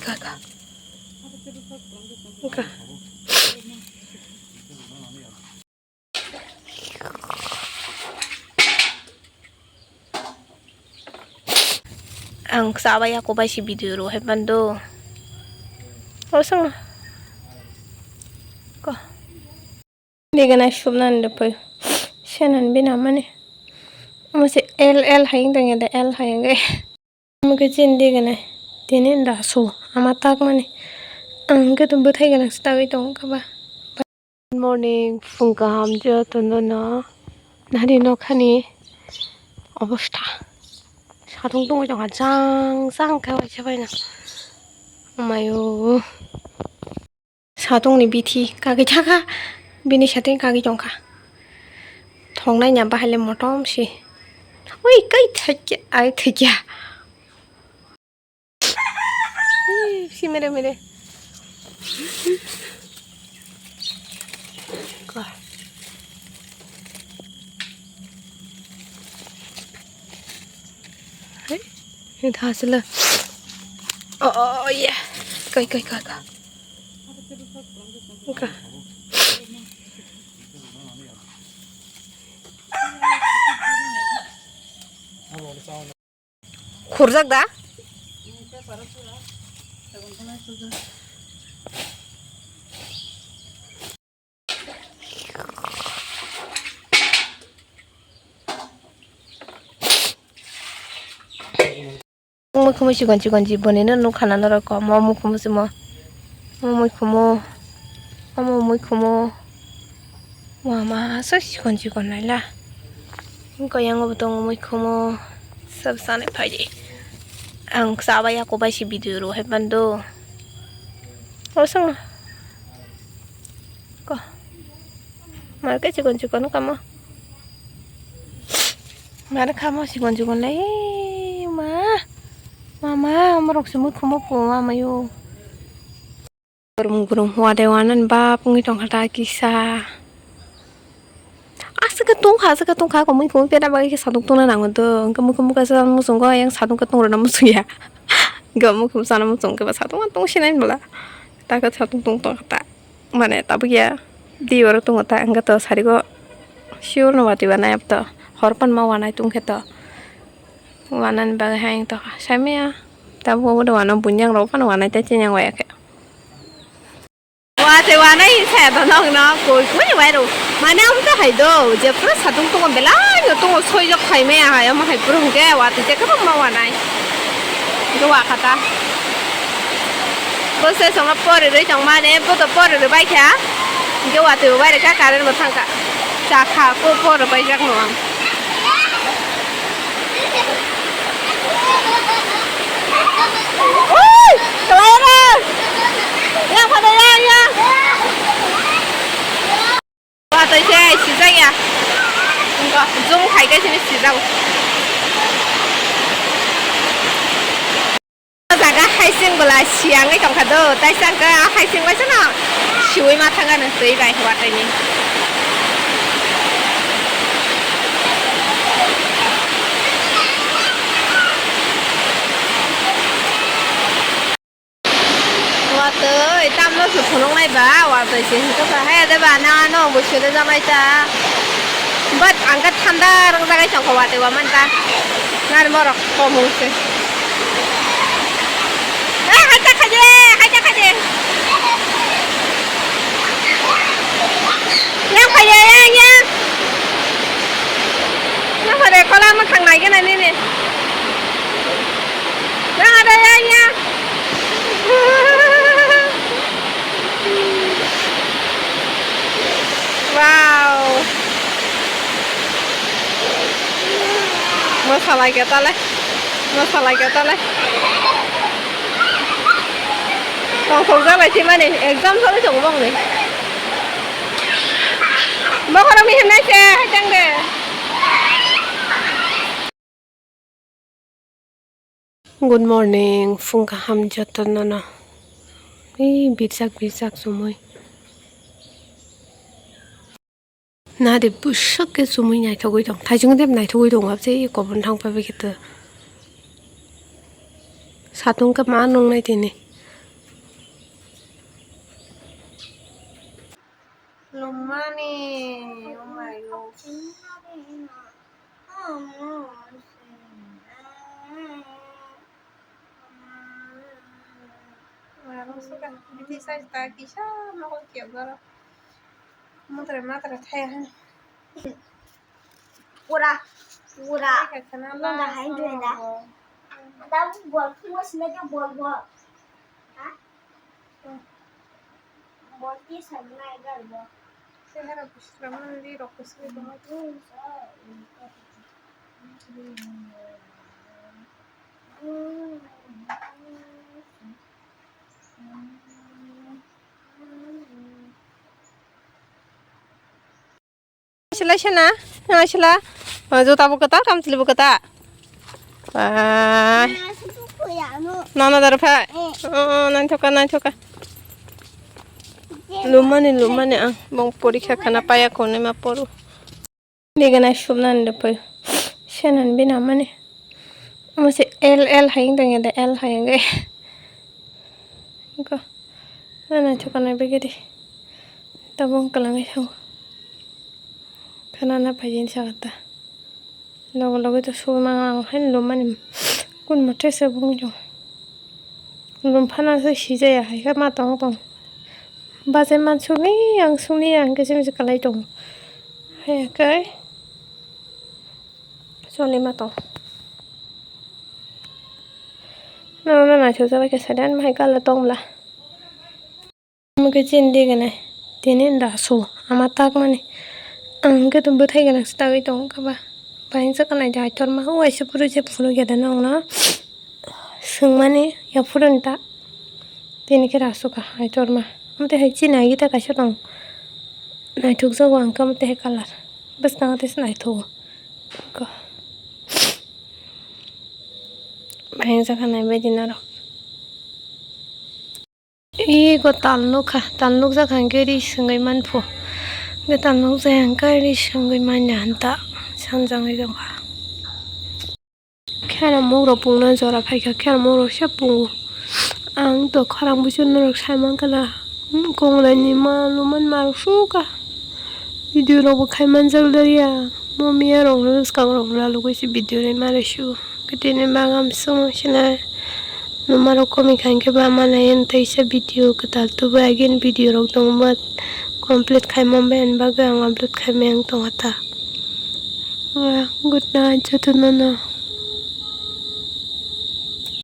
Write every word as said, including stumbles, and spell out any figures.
Kaka. Kaka. Ang sabai ako bai si video ro hai pando. O sang. Ko. Degana subna ndo pai. Senan bina mane. Mo se L L hai dong ya da L hai ngai. Mukhe chini degana tini da su ama tak mani. Ang khe to bwthai gana se tagwi tongo kha ba. Good morning, phung kaham jotono no. Nari nokhani obostha. Satung tungwi tongkha jang jang khe waisa baino. Omayo. Satungni bithi kagwi thakha, bini satungni kagwi tongkha. Thongnai nya bahai le motom si. Ui, kai thakya, ai thakya. Ih, si mere mere. Ka. Hei, ini hasil lah. Oh, oh, oh, iya. Kai, kai, kai, kai. Ka. Khurjak da? Mui khumu chikon chikon jiboni no nukha na norok, omo mui khumu se mo. Omo mui khumu. Omo mui khumu. Mama, so chikon chikon naila. Wngkha yango bo tongo mui khumu. Sab sanai phaidi. Ang chabai ako bai si video ro hai pando. O song. Ko. Mar ke chikon chikon kamo. Mar kamo chikon chikon lai. Ma. Mama, morok se mui khumu pu mama yo. Gurum gurum hua de wanan bap wngwi tongkha ta kisa. Aswk khe tongkha, aswk khe tongkha, komui komui pera bagwi khe satung tongna nango do. Hwnkhe mui komui kaisa muchungo yang satung khe tongrwna muchungya. Hwnkhe mui komui sana muchung khe ba satung tong sinai bwla. Ta khe satung tong tongkha ta. Mane tabuk ya. Di oro tongo ta hwnkhe to sarigo. Sure no watwi wanai abto. Hor pan ma wanai tongkhe to. Wanani bagwi hai wng tongkha. Saimaya. Tabuk obo de wano bunyang rok phano wanai tei chini yang waya khe. Watwi wanai saya to nokno koi koi wai rw. Mane omo khe hai do, je pura satung tongo belai no tongo soijak phaimaya hai omo hai pura hwnkhe watwi je kwbangma wanai. Hwnkhe wakha ta. Bo se songno pori rwi tongmani, bo to pori rwi bai kha. Hwnkhe watwi bo bai rwkha, current bo thangkha. Chakha, bo pori baijak no ang. Ui, kwlai oro. Yang phano yang, yang. Watwi se sijak ya. Wngkha, zoom khai khe sini sijak. O jaga haising bwla siyangwi tongkha do, taisa hwnkhe a haising bai sano siwi ma thangano twi bai watwini. Watwi tamno se phunuknai ba, watwi se hwnkhe ba, hai de ba, nang ano bo sele janai ta. But ang khe thanda rwngjakgwi tongkha watwi bo manta. Nari borok kom wng se. Eh, hai ta khaje, hai ta khaje. Yang phai ya, yang, yang. Yang phai de, kola mwkhang nai gana nini. Yang ada, yang, yang. Wow. Mosalai khe tale. Mosalai khe tale. Tongthok jalai thwimani exam salai tongo bongni. Bokhorokni himnai se hai tang de. Good morning, phung kaham jotono no. Ei birjak birjak chumui. Nadi bwswk khe chumui naithogwi tong. Thaisung de naithogwi tong habse ei kobon thang paibai khe to. Satung khe ma nungnai tini. Suka, bithi sai ta kisa nogo kiyok goro. Matra matra thaya han. Pura, pura. Thaya khana nonda la hai doi da. Songo. Da bol ki mo sina jo bol bol. Ha? Bol ki sa na gar bol. Sehara busra mandi rok kusui bol. Sila sila, sila sila. Oh, juta bo kwtal, kamchwlwi bo kwtal. Bye. Nono daro phai. Oh, naithoka, naithoka. Lumani, lumani ang bong porikha khana paya khone ma poru. Bigana subnani de poi. Senan bina mani. Omo se L, L hai wng tong ya de, L hai wng e. Ko. Nana chuka nai begedi. Tabong kalangai thango. Khana na phaijin sakata. Logo logo to suma ang hai lumani. Kun mote se bung jo. Lum phana se sijaya hai khe ma tong tong. Bachai man suni ang suni ang khe simi se kalai tong. Hai kai. Choli ma tong. Nang na naithok jala khe sadan hai kala tong bla. Mokhe chini diganai tini rasu ama takmani. Ang khe to bwthai gwnang se tagwi tongo khe ba. Bahai wngsa khe nai jaitorma o waisa phuru je phunukya da nokno swngmani yaphuru ni ta. Tini khe rasu kha haitorma. Omo twi hai chini agita kaisa tong. Naithokjago ang khe omo twi hai colour. Bwskango tei se naithogo. Bahai wngsa kha naibaidi norok. Ego tal nukha, tal nukjak hwnkhe ri swngwi manphu. Hwnkhe tal nukjak hwnkhe ri swngwi manya hanta sanjagwi tongkha. Kheno mugrok pungna jora phaikha, kheno mugrok se pungo. Ang to khorang buisu norok sai mankha na, hmm, konglaini ma luman marok sukha. Video rokbo khai manjak liya, mo miya rokno bwskang rok ralugwi se video rwi ma rwsio. Kwtwini bagam swngo sinai. Numarok komikha hinkhe ba manai teisa video kwtal tubu agini video rok tongma complete khaima bai ani bagwi ang upload khaimai ang tongkha ta. Good night jotono no.